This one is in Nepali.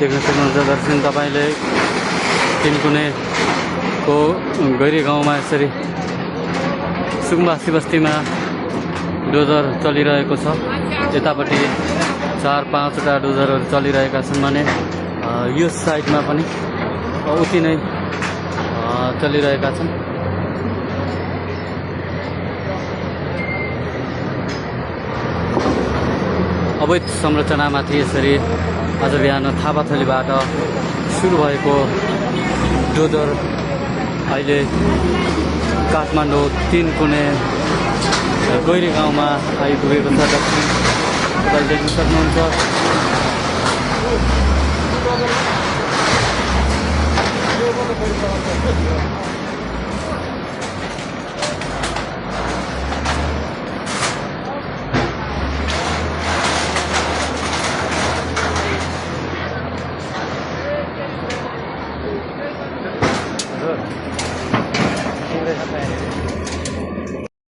देख्न सक्नुहुन्छ दर्शक तपाईले तिनकुनेको गैरी गाउँमा यसरी सुकुम्बासी बस्तीमा डोजर चलिरहेको छ। यतापट्टि 4-5वटा डोजरहरू चलिरहेका छन् भने यो साइडमा पनि उति नै चलिरहेका छन्। अवैध संरचनामाथि यसरी आज बिहान थापाथलीबाट सुरु भएको डोजर अहिले काठमाडौँ तिनकुने गैरी गाउँमा आइपुगेको छ। तपाईले देख्न सक्नुहुन्छ।